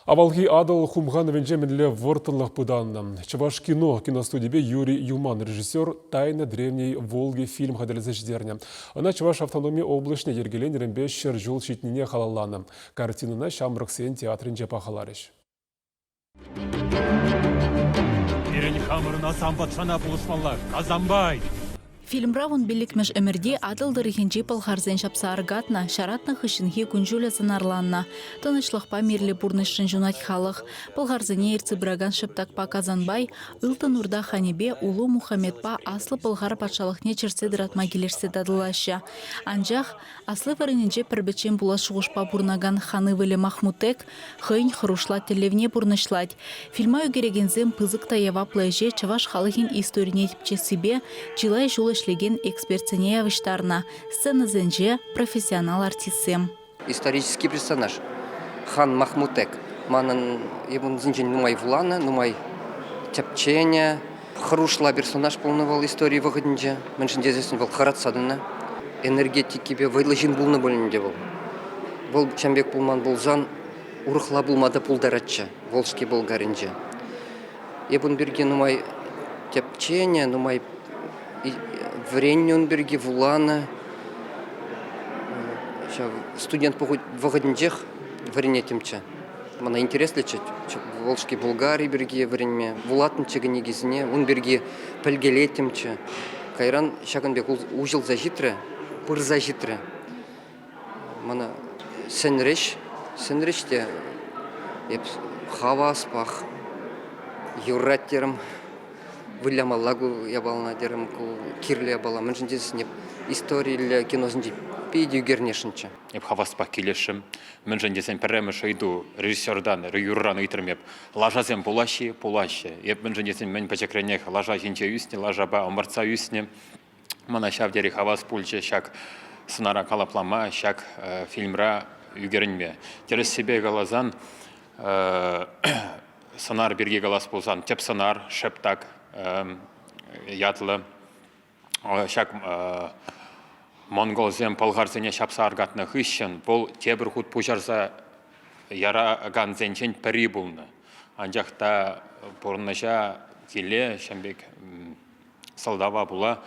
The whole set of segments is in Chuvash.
Авалхи Атӑл хумханӑвӗнче мӗнле вӑрттӑнлӑх пытаннӑ? Чӑваш кино киностудипе Юрий Юман режиссер «Тайна древней Волги» фильм хатӗрлесе ҫитернӗ. Ӑна Чӑваш автономи облаҫне йӗркеленӗренпе 100 ҫул ҫитнине халалланӑ. Картинӑна ҫамрӑксен театрӗнче пахаларӗҫ. Пирӗн хамӑрӑн асам патшана пулӑшмалла, Казанбай! Фильмра 15-мӗш ӗмӗрте Атӑл тӑрӑхӗнчи пӑлхарсен ҫапса аркатнӑ, ҫаратнӑ хыҫҫӑнхи кун-ҫулӗ сӑнарланнӑ. Тӑнӑҫлӑхпа мирлӗ пурнӑҫшӑн ҫунать халӑх. Пӑлхарсене ертсе пыракан Шептакпа Казанбай Ылтӑн Урта ханӗпе Улу Мухаметпа Аслӑ Пӑлхар патшалӑхне чӗртсе тӑратма килӗшсе татӑлаҫҫӗ. Анчах асли вырӑнӗнче пӗр-пӗччен пулас шухӑшпа пурӑнакан хан ывӑлӗ Махмутек хӑйӗн хӑрушла тӗллевне пурнӑҫлать. Фильма ӳкерекенсем пысӑк та яваплӑ ӗҫе чӑваш халӑхӗн историне тӗпчессипе чылай ҫул ӗҫлекен экспертсене явӑҫтарнӑ, сценӑсенче профессионал артистсем. Исторический персонаж хан Махмутек. Манӑн эп ун ҫинчен нумай вуланӑ, нумай тӗпченӗ. Хӑрушла персонаж пулнӑ вӑл истори вӑхӑтӗнче. Мӗншӗн тесессӗн вӑл хӑратса тӑнӑ. Энергетикипе вӑйлӑ ҫын пулнӑ пуль ӗнтӗ вӑл. Вӑл ҫавӑн пек пулман пулсан урӑхла пулма та пултаратчӗ Волжский Болгаринче. Эп ун пирки нумай тӗпченӗ, нумай вӗреннӗ ун пирки, вуланӑ. Ҫав студент вӑхӑтӗнчех вӗренеттӗмччӗ. Мана интереслӗччӗ Волжский Булгари пирки вӗренме. Вулаттӑмччӗ кӗнекисене, ун пирки пӗлкелеттӗмччӗ. Кайран ҫакӑн пек уҫӑлса ҫитрӗ, пырса ҫитрӗ. Мана сӗнрӗҫ, сӗнрӗҫ те эп хаваспах юрать терӗм. Вылямалла ку япалана терӗм, ку кирлӗ япала. Мӗншӗн тесен эп историллӗ киносенче питӗ ӳкернешӗнччӗ. Эп хаваспах килӗшрӗм. Мӗншӗн тесен пӗрремӗш ыйту режиссертан, юрӑран ыйтрӑм эп. Лашасем пулаҫҫӗ-и? Пулаҫҫӗ. Эп мӗншӗн тесен мӗн пӗчӗкренех лаша ҫинче ӳснӗ, лашапа ӑмӑртса ӳснӗ. Мана ҫав тери хавас пулчӗ ҫак сӑнара калӑплама, ҫак фильмра ӳкерӗнме. Тӗрӗссипе каласан, сӑнар пирки калас пулсан, тӗп сӑнар Шептак ятлӑ. Ҫак монголсем пӑлхарсене ҫапса аркатнӑ хыҫҫӑн вӑл тепӗр хут пуҫарса яракансенчен пӗри пулнӑ. Анчах та пурнӑҫа киле ҫавӑн пек сӑлтава пула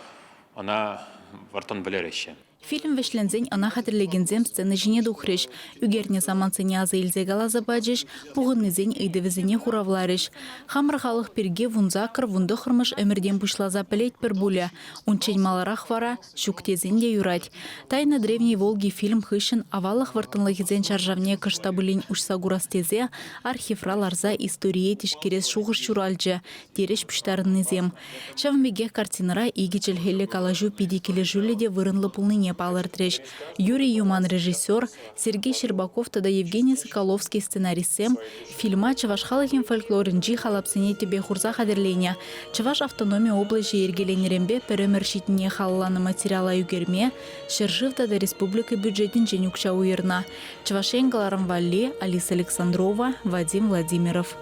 ӑна вӑрттӑн вӗлереҫҫӗ. Фильм вӗҫленсен ӑна хатӗрлекенсем сцена ҫине тухрӗҫ, ӳкернӗ самантсене аса илсе каласа пачӗҫ, пухӑннисен ыйтӑвӗсене хуравларӗҫ. Хамӑр халӑх пирки 18 вунтӑххӑрмӗш ӗмӗртен пуҫласа пӗлетпӗр пулӗ. Унччен маларах вара ҫук тесен те юрать. «Тайна древней Волги» фильм хыҫҫӑн аваллӑх вӑрттӑнлӑхӗсен чаршавне кӑшт та пулин уҫса курас тесе архивра ларса историе тишкерес шухӑш ҫуралчӗ, терӗҫ пуҫтарӑннисем. Ҫавӑн пекех картинӑра икӗ чӗлхеллӗ калаҫу питӗ килӗшӳллӗ те вырӑнлӑ пулнине палӑртрӗҫ. Юрий Юман режиссер, Сергей Щербаков тата Евгений Соколовский сценаристсем фильма чӑваш халӑхӗн фольклорӗнчи халапсене тӗпе хурса хатӗрленӗ. Чӑваш автономи облаҫӗ йӗркеленӗренпе пӗр ӗмӗр ҫитнине халалланӑ материала ӳкерме ҫӗршыв тата республика бюджетӗнчен укҫа уйӑрнӑ. Чӑваш Ен кӑларӑм валли Алиса Александрова, Вадим Владимиров.